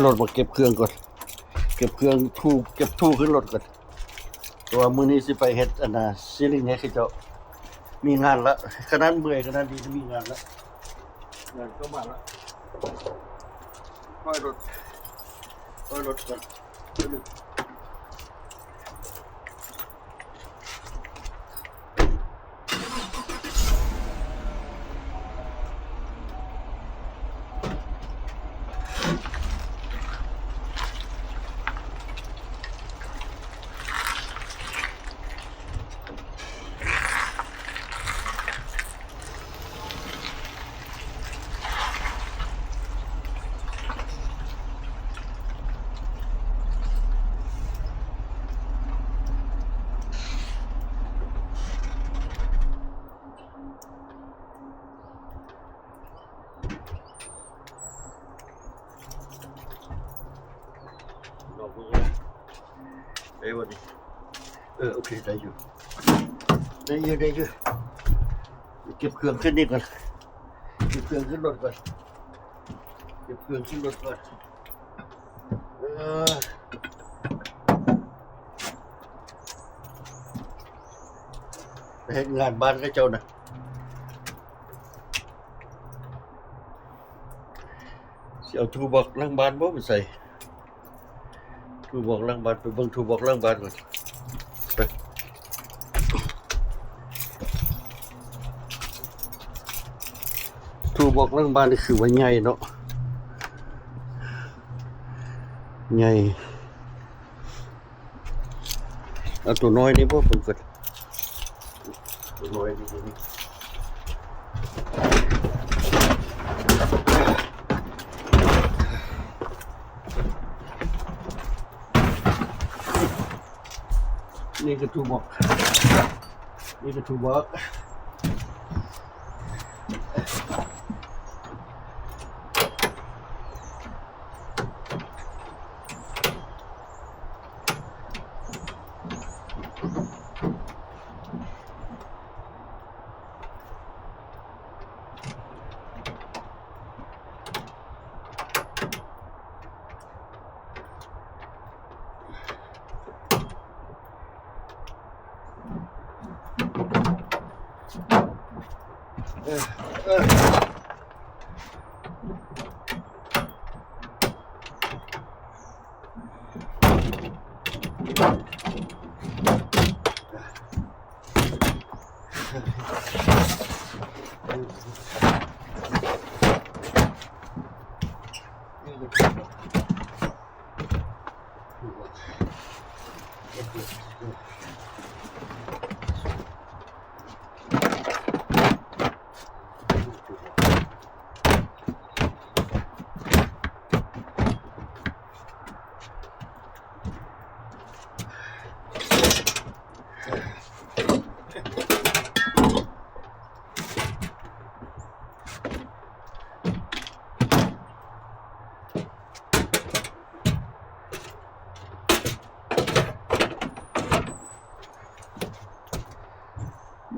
ລົດມາເກັບເຄື່ອງກ່ອນ ເກັບເຄື່ອງ ຖູ ເກັບຖູຂຶ້ນລົດກ່ອນ ເພາະວ່າມື້ນີ້ຊິໄປເຮັດອັນນ່າ ຊີລິງໃຫ້ເຂົາເຈົ້າ ມີງານລະ ຂະໜາດເມື່ອຍຂະໜາດນີ້ ມີງານລະ ງານເຂົ້າມາລະ ຖອຍລົດ ຖອຍລົດກ່ອນ. ເອີ ໂອເຄ ໄດ້ຢູ່ ໄດ້ຢູ່ ໄດ້ຢູ່ ເກັບເຄື່ອງຂຶ້ນນີ້ກ່ອນ ເກັບເຄື່ອງຂຶ້ນລົດກ່ອນ ເກັບເຄື່ອງຂຶ້ນລົດກ່ອນ ເອີ ໄປເຮັດງານບ້ານເຂົາເຈົ້ານະ ຊິເອົາຖູບອກຫຼັງບ້ານບໍ່ ໄປໃສ່ ຖູບອກຫຼັງບ້ານ ໄປເບິ່ງຖູບອກຫຼັງບ້ານກ່ອນ ໄປ ຖູບອກຫຼັງບ້ານນີ້ຄືວ່າໃຫຍ່ເນາະ ໃຫຍ່ ເອົາໂຕນ້ອຍນີ້ບໍ່ ເບິ່ງກ່ອນ ໂຕນ້ອຍນີ້ ນີ້ກະຖູບອກ ນີ້ກະຖູບອກ.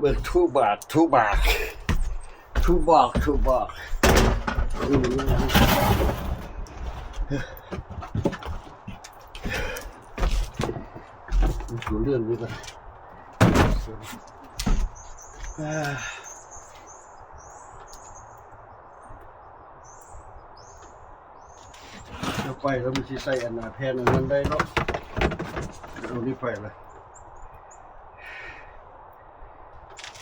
ເບິ່ງຖູບາກ ຖູບາກ ຖູບາກ ຖູບາກ ຖູເລື່ອງນີ້ກ່ອນ. ເອົາໄປແລ້ວມັນຊິໃສ່ອັນໜ້າແຜ່ນອັນນັ້ນໄດ້ເນາະ ເອົານີ້ໄປລະ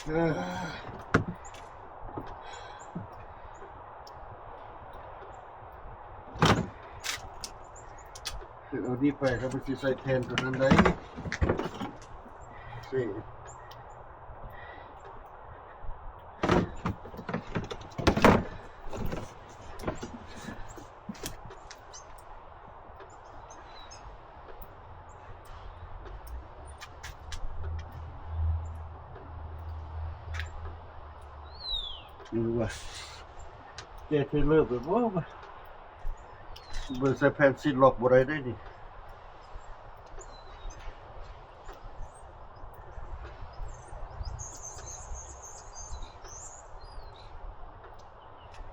ເອີ ເອົານີ້ໄປແລ້ວມັນຊິໃສ່ແຜ່ນຕົວນັ້ນໄດ້ ຫຼືວ່າແກະເທເລີໄປບໍ່ ເບິ່ງໃສ່ແຜ່ນຊີດລັອກບໍ່ໄດ້ເດ້ນີ້.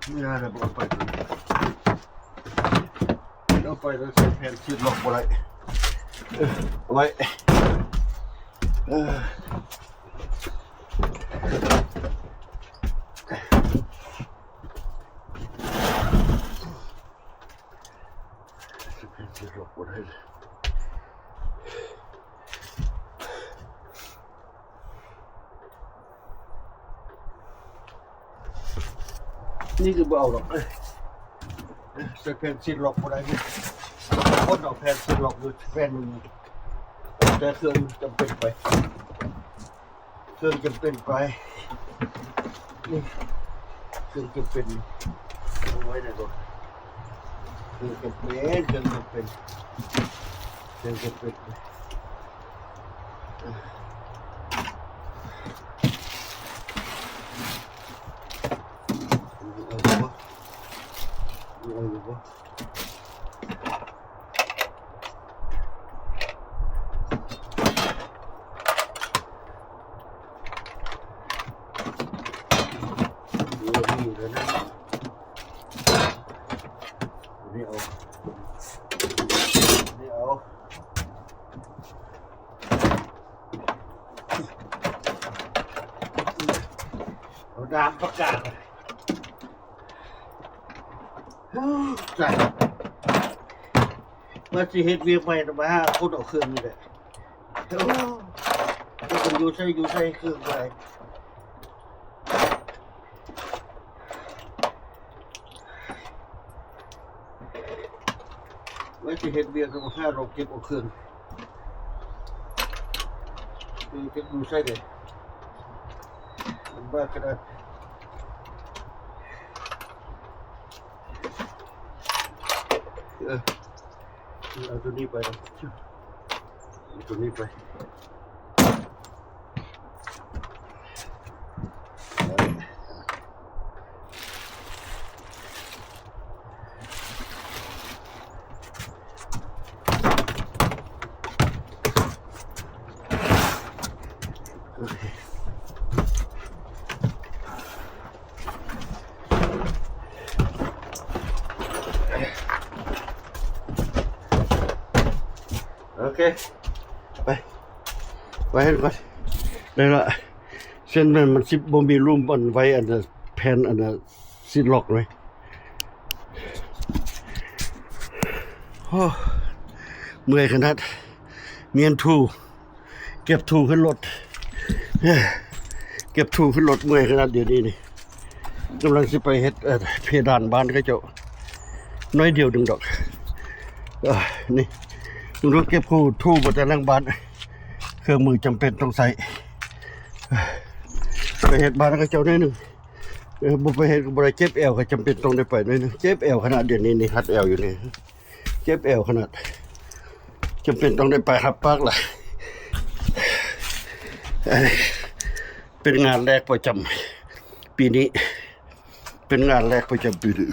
ເມື່ອລະບໍ່ເອົາໄປ ເອົາ ໄວ້ແລ້ວໃສ່ແຜ່ນຊີດລັອກບໍ່ໄດ້. ເອີ ເອົາໄວ້ ເອີ ໃສ່ແຜ່ນຊີດລັອກບໍ່ໄດ້. ນີ້ຄືບໍ່ເອົາດອກ ເອີ ໃສ່ແຜ່ນຊີດລັອກບໍ່ໄດ້ ຄົນເອົາແຜ່ນຊີດລັອກຢູ່ແຜ່ນໜຶ່ງ ແຕ່ເຄື່ອງຈຳເປັນໄປ ເຄື່ອງຈຳເປັນໄປ ນີ້ ເຄື່ອງຈຳເປັນ ເອົາໄວ້ໃນລົດ ເຄື່ອງຈຳເປັນ ເຄື່ອງຈຳເປັນ ເຄື່ອງຈຳເປັນ. ເອົາຢູ່ບໍ່? ເອົາຢູ່ບໍ່? ເອີ ມີແລ້ວນະ ນີ້ເອົາ ນີ້ເອົາ. ເອົາດາມປາກກາ ຕາຍ ວ່າຊິເຮັດວຽກໃໝ່ ມາຫາຄົນເອົາເຄື່ອງນີ້ແຫຼະ. ໂອ້ ຈັກມັນຢູ່ໃສ ຢູ່ໃສ ເຄື່ອງໃດ. ວ່າຊິເຮັດວຽກ ແລ້ວມາຫາລອກເກັບເອົາເຄື່ອງ ເອີ ຈັກຢູ່ໃສເດ ລຳບາກຂະໜາດ. ເອີ ເອົາໂຕນີ້ໄປ ເອົາໂຕນີ້ໄປ. ໂອເຄ ໄປ ໄປໃຫ້ກ່ອນ ໄດ້ລະ. ເຊັ່ນນັ້ນມັນຊິບໍ່ມີຮູມອັນໄວ້ອັນນະ ແຜ່ນອັນນະ ຊີດລັອກເລີຍ. ໂອ້ ເມື່ອຍຂະໜາດ ມ້ຽນຖູ ເກັບຖູຂຶ້ນລົດ ເກັບຖູຂຶ້ນລົດ ເມື່ອຍຂະໜາດ. ດຽວນີ້ນີ້ ກຳລັງຊິໄປເຮັດ ເອີ ເພດານບ້ານເຂົາເຈົ້າ ໜ້ອຍດຽວໜຶ່ງດອກ. ເອີ ນີ້ ເບິ່ງດູ ເກັບຖູ ຖູມາແຕ່ຫຼັງບ້ານ ເຄື່ອງມືຈຳເປັນຕ້ອງໃຊ້ ໄປເຮັດບ້ານເຂົາເຈົ້າໜ້ອຍໜຶ່ງ. ເອີ ບໍ່ໄປເຮັດກໍບໍ່ໄດ້ ເຈັບແອວ ກໍຈຳເປັນຕ້ອງໄດ້ໄປໜ້ອຍໜຶ່ງ. ເຈັບແອວຂະໜາດ ດຽວນີ້ນີ້ ຮັດແອວຢູ່ນີ້ ເຈັບແອວຂະໜາດ ຈຳເປັນຕ້ອງໄດ້ໄປຮັບປາກລະ. ເປັນງານແລກປະຈຳປີນີ້ ເປັນງານແລກປະຈຳປີນີ້.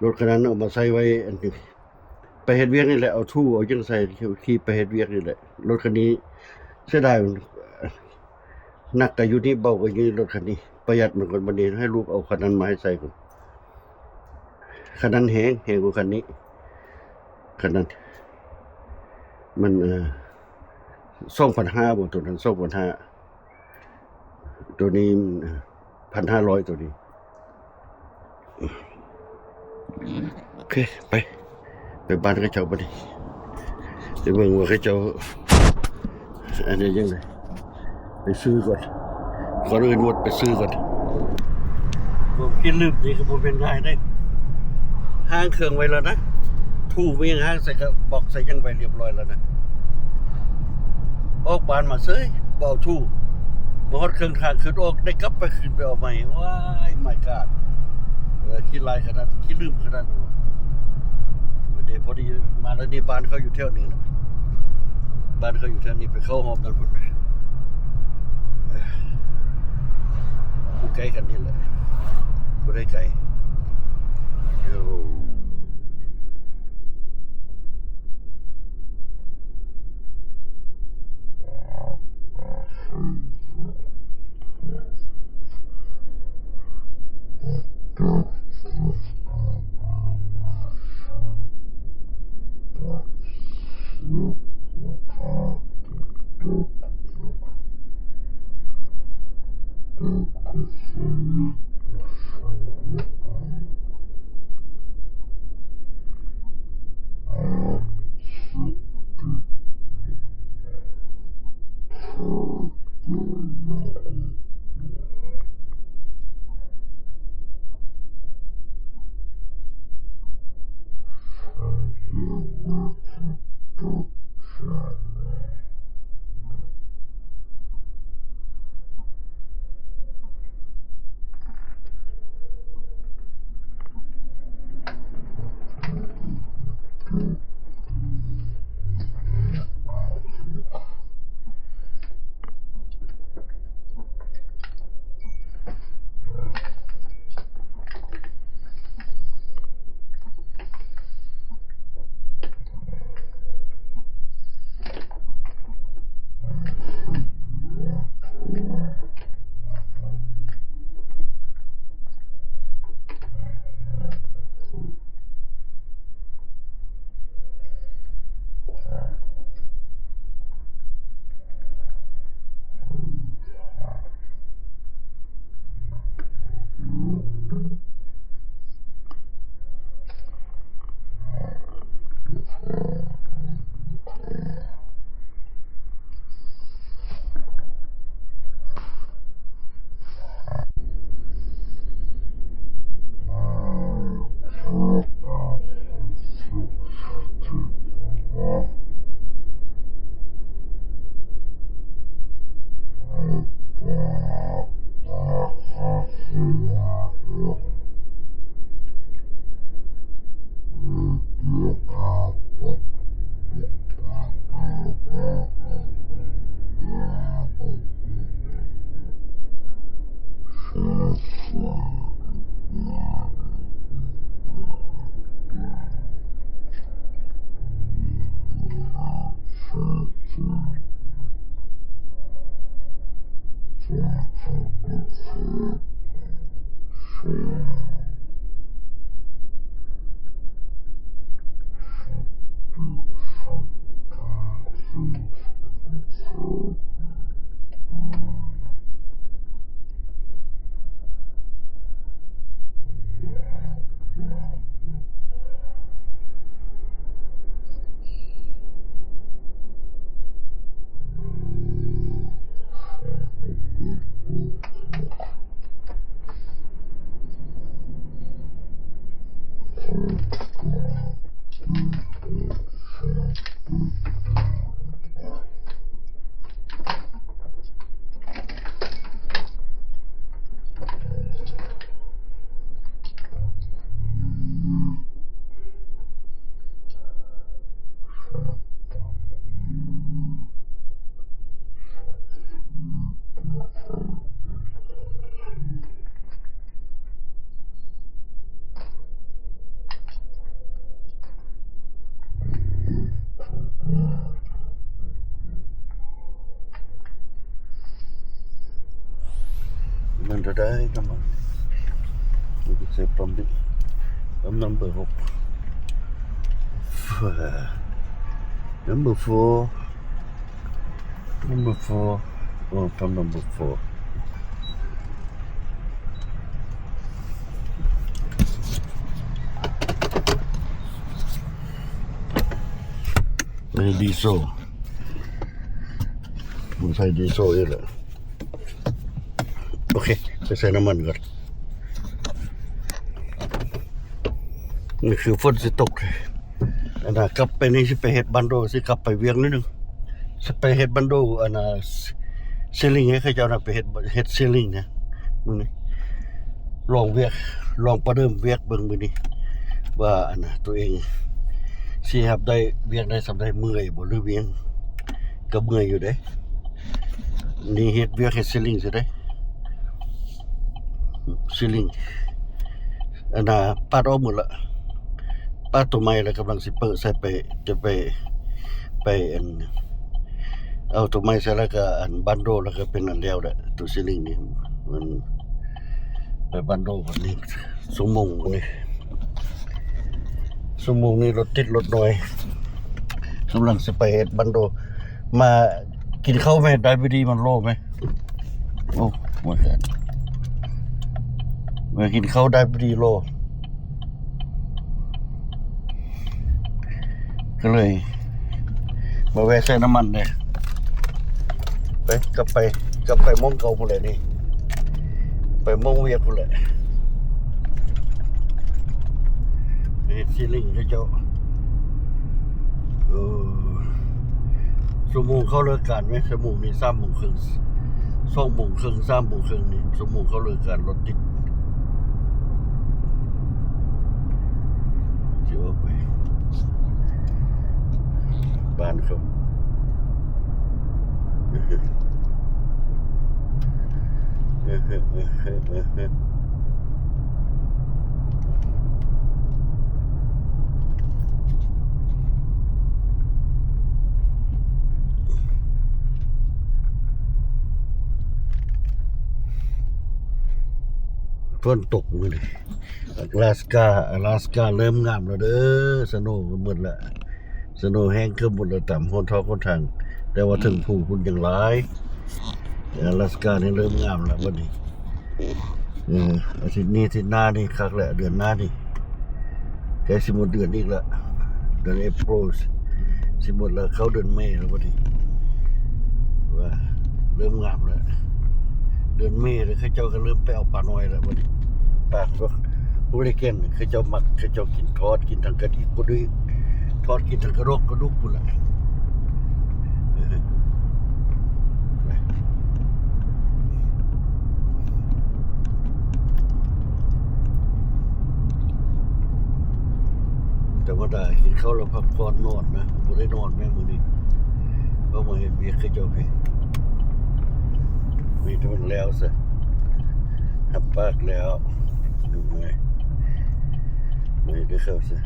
ລົດຄັນນັ້ນເອົາມາໃສ່ໄວ້ອັນນີ້ ໄປເຮັດວຽກນີ້ແຫຼະ ເອົາຖູ່ເອົາຫຍັງໃສ່ ຂີ່ໄປເຮັດວຽກນີ້ແຫຼະ. ລົດຄັນນີ້ເສຍດາຍ ໜັກກໍຢູ່ນີ້ ເບົາກໍຢູ່ນີ້. ລົດຄັນນີ້ປະຢັດມັນກ່ອນ ບັດນີ້ໃຫ້ລູກເອົາຄັນນັ້ນມາໃຫ້ໃສ່ກ່ອນ. ຄັນນັ້ນແຮງ ແຮງກວ່າຄັນນີ້. ຄັນນັ້ນມັນ ເອີ ສອງພັນຫ້າບໍ ໂຕນັ້ນ ສອງພັນຫ້າ ໂຕນີ້ພັນຫ້າຮ້ອຍ ໂຕນີ້. ໂອເຄ ໄປ ໄປບ້ານເຂົາເຈົ້າບັດນີ້ ໄປເບິ່ງວ່າເຂົາເຈົ້າອັນນີ້ຈັ່ງໃດ. ໄປຊື້ກ່ອນ ກ່ອນອື່ນໝົດໄປຊື້ກ່ອນ. ບໍ່ຄິດລືມນີ້ກໍບໍ່ແມ່ນງ່າຍເດ້. ຫ້າງເຄື່ອງໄວ້ແລ້ວນະ ຖູ່ມີຫຍັງຫ້າງໃສ່ກະບອກໃສ່ຫຍັງໄວ້ລຽບຮ້ອຍແລ້ວນະ. ອອກບ້ານມາເສີຍ ບໍ່ເອົາຖູ່ ມາຮອດເຄິ່ງທາງ ຄືອອກໄດ້ກັບໄປ ຄືນໄປເອົາໃໝ່. ວ້າຍ ມາຍກາດ ເອີ ຂີ້ລ້າຍຂະໜາດ ຂີ້ລືມຂະໜາດ. ເດ ພໍດີມາແລ້ວນີ້ ບ້ານເຂົາຢູ່ແຖວນີ້ນະ ບ້ານເຂົາຢູ່ແຖວນີ້ ໄປເຂົ້າຮ່ອມນັ້ນພຸ້ນ. ຢູ່ໃກ້ກັນນີ້ແຫຼະ ບໍ່ໄດ້ໄກ. ໄດ້ນ້ຳມັນ ໃສ່ປ້ຳອີກ ປ້ຳ number ຫົກ number four number four ໂອ້ ປ້ຳ number four ນີ້ດີເຊວ ມັນໃສ່ດີເຊວອີກແລ້ວ. ໂອເຄ ໄປໃສ່ນ້ຳມັນກ່ອນ. ນີ້ຄືຝົນຊິຕົກ. ອັນນ່າ ກັບໄປນີ້ຊິໄປເຮັດບັນໂດ ຊິກັບໄປວຽງໜ້ອຍໜຶ່ງ. ຊິໄປເຮັດບັນໂດ ອັນນ່າ ຊີລິງໃຫ້ເຂົາເຈົ້ານະ ໄປເຮັດ ເຮັດຊີລິງນະ. ມື້ນີ້ລອງວຽກ ລອງປະເດີມວຽກເບິ່ງມື້ນີ້ ວ່າ ອັນນ່າ ຕົວເອງຊິຮັບໄດ້ ວຽກໄດ້ສ່ຳໃດ ເມື່ອຍບໍ່ ຫຼືວຽງ ກໍເມື່ອຍຢູ່ເດ້. ນີ້ເຮັດວຽກເຮັດຊີລິງຊິເດ້ ຊີລິງ ອັນນ່າ ປາດອອກໝົດລະ ປາດຕົວໃໝ່ລະ ກຳລັງຊິເປີດໃສ່ໄປ ຈະໄປ ໄປ ອັນ ເອົາຕົວໃໝ່ໃສ່ລະກະ ອັນ ບັນໂດລະກະເປັນອັນແລ້ວແຫຼະ. ຕົວຊີລິງນີ້ມັນໄປບັນໂດບັດນີ້ ຊົ່ວໂມງນີ້ ຊົ່ວໂມງນີ້ລົດຕິດລົດໜ້ອຍ ກຳລັງຊິໄປເຮັດບັນໂດ. ມາກິນເຂົ້າແມ່ ໄດບາຍດີມັນໂລແມ່. ໂອ້ ມາ ມາກິນເຂົ້າ ໄດບາຍດີໂລ ກໍເລີຍມາແວ່ໃສ່ນ້ຳມັນເດ້. ໄປ ກັບໄປ ກັບໄປໝ່ອງເກົ່າພຸ້ນແຫຼະນີ້ ໄປໝ່ອງວຽກພຸ້ນແຫຼະ. ເຮັດຊີລິງເຂົາເຈົ້າ ເອີ ຊົ່ວໂມງເຂົາເລີກການແມ່ນ ຊົ່ວໂມງນີ້ສາມໂມງເຄິ່ງ ສອງໂມງເຄິ່ງ ສາມໂມງເຄິ່ງນີ້ ຊົ່ວໂມງເຂົາເລີກການ ລົດຕິດ. ຊິອອກໄປບ້ານເຂົາ. ຝົນຕົກມື້ນີ້ ອາລາສກາ ອາລາສກາເລີ່ມງາມແລ້ວເດີ ສະໂນກໍໝົດລະ ສະໂນແຫ້ງເກືອບໝົດແລ້ວ ຕາມຫົນທອກຫົນທາງ ແຕ່ວ່າເທິງພູພຸ້ນຍັງຫຼາຍ. ອາລາສການີ້ເລີ່ມງາມແລ້ວບັດນີ້ ເອີ ອາທິດນີ້ ອາທິດໜ້ານີ້ຄັກແຫຼະ ເດືອນໜ້ານີ້ ໃກ້ຊິໝົດເດືອນອີກລະ ເດືອນເອໂປຣຊິໝົດລະ ເຂົ້າເດືອນເມແລ້ວບັດນີ້ ວ່າເລີ່ມງາມແລ້ວ ເດືອນເມແລ້ວ ເຂົາເຈົ້າກໍເລີ່ມໄປເອົາປານ້ອຍແລ້ວບັດນີ້ ປາພວກໂປເລແກນ ເຂົາເຈົ້າມັກ ເຂົາເຈົ້າກິນທອດ ກິນທັງກະດິກ ທອດກິນທັງກະໂດກກະດູກພຸ້ນລະ. ທຳມະດາກິນເຂົ້າແລ້ວພັກຜ່ອນນອນນະ ບໍ່ໄດ້ນອນແມ້ມື້ນີ້ ເພາະມາເຮັດວຽກໃຫ້ເຈົ້າພີ້ ມີແຕ່ມັນແລ້ວຊະ ຮັບປາກແລ້ວ ເມື່ອຍ ເມື່ອຍໄດ້ເຂົ້າຊະ.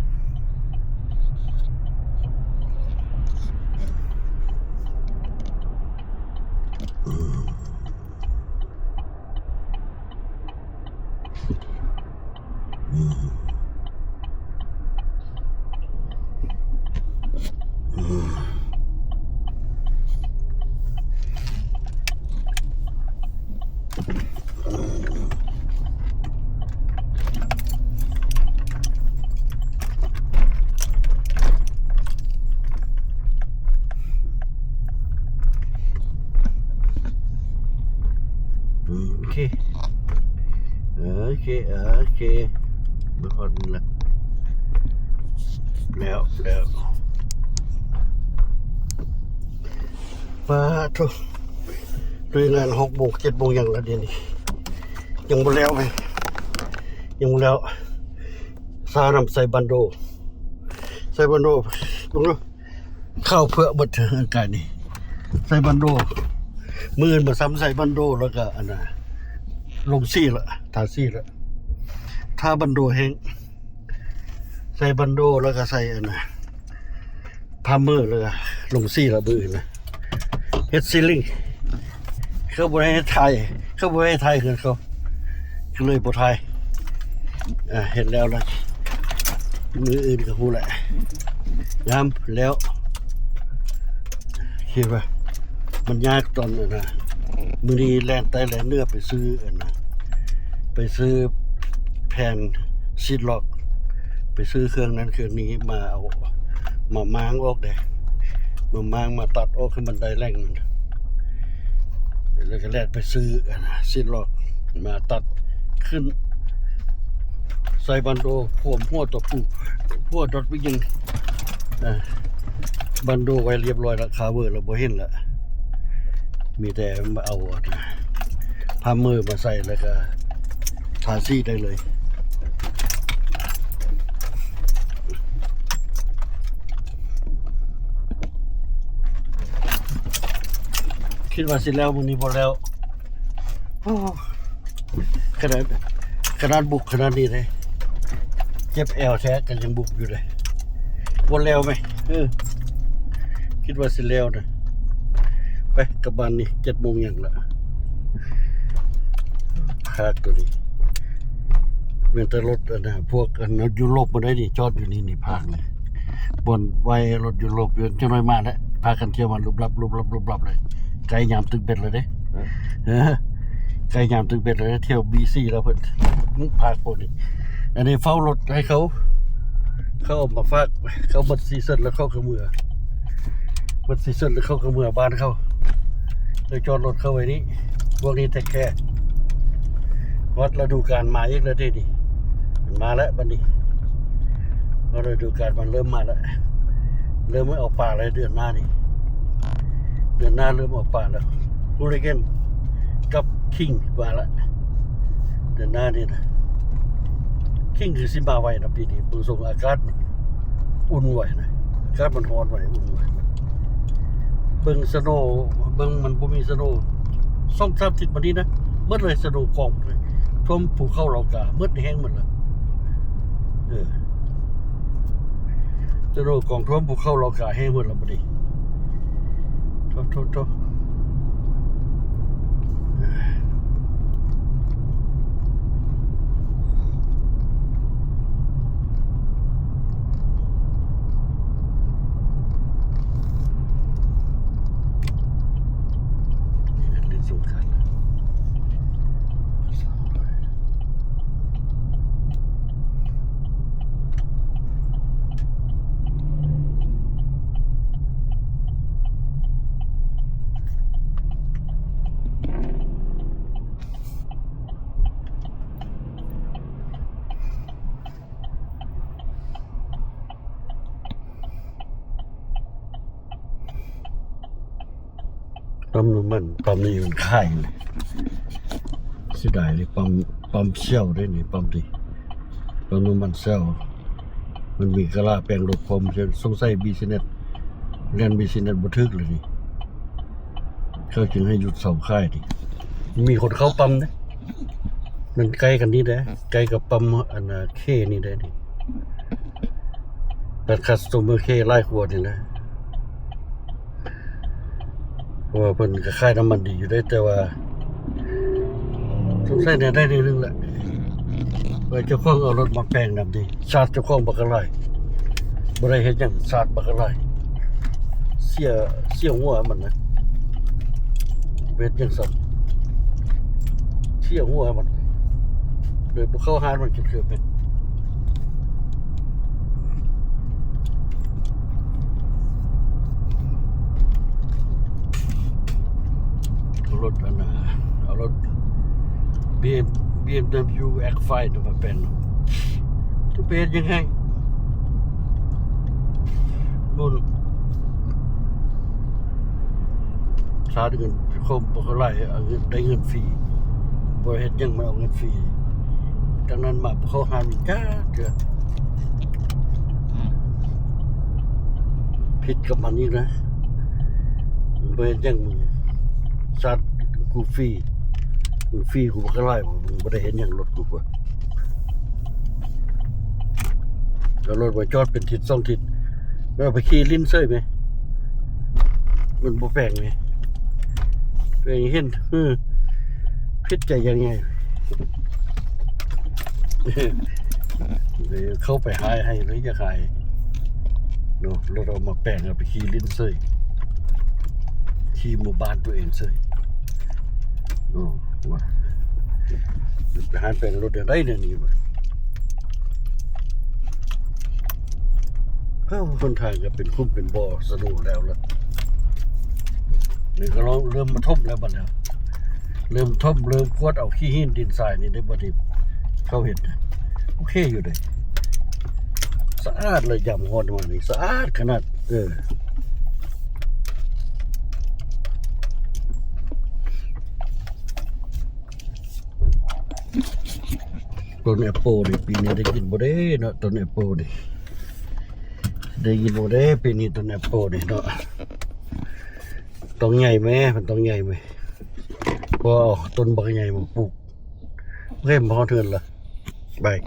ໂອເຄ ໂອເຄ ໂອເຄ ມາຮອດນີ້ລະ ແລ້ວ ແລ້ວ ປາໂທ້ ລຸຍງານຫົກໂມງ ເຈັດໂມງຫຍັງລະດຽວນີ້ ຍັງບໍ່ແລ້ວເວີຍ ຍັງບໍ່ແລ້ວ ຊານຳໃສ່ບັນໂດ ໃສ່ບັນໂດ ເບິ່ງດູ ຂາວເຜືອກເບິດ ກາຍນີ້ ໃສ່ບັນໂດ ມື້ອື່ນມາຊ້ຳໃສ່ບັນໂດ ແລ້ວກະອັນນ່າ ລົງສີລະ ທາສີລະ ທາບັນໂດແຫ້ງ ໃສ່ບັນໂດ ແລ້ວກະໃສ່ອັນນ່າ ພາມເມີ ແລ້ວກະລົງສີລະມື້ອື່ນນະ ເຮັດຊີລິງ ເຂົາບໍ່ໃຫ້ຖ່າຍ ເຂົາບໍ່ໃຫ້ຖ່າຍເຮືອນເຂົາ ເລີຍບໍ່ຖ່າຍ. ອ່າ ເຮັດແລ້ວລະ ມື້ອື່ນກໍຮູ້ແຫຼະ ຍາມແລ້ວ. ຄິດວ່າມັນຍາກຕອນນັ້ນນະ ມື້ນີ້ແລ່ນໃຕ້ແລ່ນເໜືອໄປຊື້ອັນນະ ໄປຊື້ແຜ່ນຊີດລັອກ ໄປຊື້ເຄື່ອງນັ້ນເຄື່ອງນີ້ມາເອົາ ມາມ້າງອອກເດ້ ມາມ້າງມາຕັດອອກໃຫ້ມັນໄດ້ແຫຼ່ງ ແລ້ວກໍແລ່ນໄປຊື້ອັນນະ ຊີດລັອກມາຕັດຂຶ້ນ ໃສ່ບັນໂດ ພວມຫົວຕະປູ ຫົວດອດວິກຍັງ ອ່າ ບັນໂດໄວ້ລຽບຮ້ອຍລະ ຄາເວີລະ ບໍ່ເຫັນລະ ມີແຕ່ມາເອົາອັນນະ ພາມເມີມາໃສ່ ແລ້ວກໍທາສີໄດ້ເລີຍ. ຄິດວ່າຊິແລ້ວ ມື້ນີ້ບໍ່ແລ້ວ. ໂອ້ ຂະໜາດ ຂະໜາດບຸກຂະໜາດນີ້ເດ້ ເຈັບແອວແທ້ກໍຍັງບຸກຢູ່ເດ້. ບໍ່ແລ້ວແມ ເອີ ຄິດວ່າຊິແລ້ວນະ. ໄປກັບບ້ານນີ້ ເຈັດໂມງຫຍັງລະ. ພາກໂຕນີ້ ແມ່ນແຕ່ລົດອັນນະ ພວກອັນຢູໂຣບມາໄດ້ນີ້ ຈອດຢູ່ນີ້ນີ້ ພາກນີ້ ບ່ອນໄວ້ລົດຢູໂຣບຢູ່. ຈັກໜ້ອຍມາແລ້ວ ພາກັນທ່ຽວມາລຸບລັບ ລຸບລັບ ລຸບລັບເລີຍ. ໃກ້ຍາມຕຶກເບັດແລ້ວເດ້. ເອີ ໃກ້ຍາມຕຶກເບັດແລ້ວເດ້ ທ່ຽວບີຊີແລ້ວເພິ່ນ ພາກພວກນີ້. ອັນນີ້ເຝົ້າລົດໃຫ້ເຂົາ ເຂົາເອົາມາຝາກ ເຂົາໝົດຊີຊັນແລ້ວເຂົາກໍເມືອ ໝົດຊີຊັນແລ້ວເຂົາກໍເມືອບ້ານເຂົາ ເລີຍຈອດລົດເຂົາໄວ້ນີ້. ພວກນີ້ເທກແຄ ຮອດລະດູການມາອີກແລ້ວເດ້ນີ້ ມັນມາແລ້ວບັດນີ້ ຮອດລະດູການ ມັນເລີ່ມມາແລ້ວ ເລີ່ມເອົາປາແລ້ວເດືອນໜ້ານີ້. ເດືອນໜ້າເລີ່ມອອກປາແລ້ວ Hurricane ກັບ King ມາລະ ເດືອນໜ້ານີ້ນະ. King ຄືຊິມາໄວນະປີນີ້ ເບິ່ງຊົງອາກາດມັນອຸ່ນໄວນະ ອາກາດມັນຮ້ອນໄວ ອຸ່ນໄວ. ເບິ່ງ snow ເບິ່ງມັນບໍ່ມີ snow ສອງສາມທິດມານີ້ນະ ໝົດເລີຍ snow ກອງເລີຍ ຖ້ວມພູເຂົາເຫຼົ່າກາ ໝົດ ແຫ້ງໝົດລະ. ເອີ snow ກອງຖ້ວມພູເຂົາເຫຼົ່າກາແຫ້ງໝົດລະບັດນີ້. ໂທ້ ໂທ້ ໂທ້. ປ້ຳນ້ຳມັນ ປ້ຳນີ້ມັນຂາຍເລີຍ ເສຍດາຍເລີຍ. ປ້ຳ ປ້ຳ Shell ເດ້ນີ້ ປ້ຳນີ້ ປ້ຳນ້ຳມັນ Shell ມັນມີກະລາແປງລົດພ້ອມ. ສົງໄສ business ແລ່ນ business ບໍ່ຖືກເລີຍນີ້ ເຂົາຈຶ່ງໃຫ້ຢຸດເຊົາຂາຍນີ້. ມີຄົນເຂົ້າປ້ຳເດ້ ມັນໃກ້ກັນນີ້ເດ້ ໃກ້ກັບປ້ຳອັນນະ K ນີ້ເດ້ນີ້. ແປດ Customer K ຫຼາຍກວ່ານີ້ນະ ເພາະວ່າເພິ່ນກໍຂາຍນ້ຳມັນດີຢູ່ເດ້ ແຕ່ວ່າສົງໄສແນວໃດແນວໜຶ່ງແຫຼະ ວ່າເຈົ້າຂອງເອົາລົດມາແປງນຳນີ້ ຊາດເຈົ້າຂອງບັກກະຫຼາຍ ບໍ່ໄດ້ເຮັດຫຍັງ ຊາດບັກກະຫຼາຍ ເສຍ ເສຍຫົວມັນນະ ເຮັດຫຍັງຊັ້ນ ເສຍຫົວມັນ ເລີຍບໍ່ເຂົ້າຮ້ານມັນຈັກເທື່ອ. ເອົາລົດອັນນ່າ ເອົາລົດ ບີເອັມ ບີເອັມດັບເບິນຢູ ເອັກໄຟ ນະມາແປງ ຈະໄປເຮັດຫຍັງໃຫ້ ລຸ້ນ ຊາດເງິນຄົມບໍ່ເທົ່າໃດ ເອົາເງິນ ໄດ້ເງິນຟຣີ ບໍ່ເຮັດຫຍັງ ມັນເອົາເງິນຟຣີ ຕັ້ງນັ້ນມາບໍ່ເຂົ້າຮ້ານຈັກເທື່ອ. ຜິດກັບມັນອີກນະ ບໍ່ເຮັດຫຍັງ ມຶງຊາດກູຟຣີ ມຶງຟຣີກູບັກຫຼາຍ ມຶງບໍ່ໄດ້ເຮັດຫຍັງລົດກູ ເອົາລົດໄວ້ຈອດເປັນທິດສອງທິດ ແລ້ວເອົາໄປຂີ່ຫຼິ້ນເສີຍແມ ມັນບໍ່ແປງແມ ຕົວເອງເຫັນ ເອີ ຜິດໃຈຢ່າງໃຫຍ່ ເຂົ້າໄປຫາຍໃຫ້ເລີຍ ຢາກຫາຍເນາະ. ລົດເອົາມາແປງ ເອົາໄປຂີ່ຫຼິ້ນເສີຍ ຂີ່ໝູ່ບ້ານຕົວເອງເສີຍ. ໂອ້ ວ່າໄປຫາແປງລົດແນວໃດແນວນີ້ວະ. ເອົ້າ ຫົນທາງກໍເປັນຂຸມເປັນບໍ່ສະໂນແລ້ວລະ. ນີ້ກໍເລີ່ມມາຖົມແລ້ວບັດນີ້ ເລີ່ມຖົມ ເລີ່ມກວດເອົາຂີ້ຫີນດິນຊາຍນີ້ເດ້. ບັດນີ້ເຂົາເຮັດໂອເຄຢູ່ເດ້ ສະອາດເລີຍ. ຢາມຮອດມານີ້ສະອາດຂະໜາດ. ເອີ ຕົ້ນແອັບເປິ້ນນີ້ ປີນີ້ໄດ້ກິນບໍ່ເດ້ເນາະ? ຕົ້ນແອັບເປິ້ນນີ້ໄດ້ກິນບໍ່ເດ້ປີນີ້? ຕົ້ນແອັບເປິ້ນນີ້ເນາະ ຕ້ອງໃຫຍ່ແມ້ ມັນຕ້ອງໃຫຍ່ແມ້ ເພາະເອົາຕົ້ນບັກໃຫຍ່ມາປູກ. ໂອເຄ ມາຮອດເຮືອນລະ ບາຍ.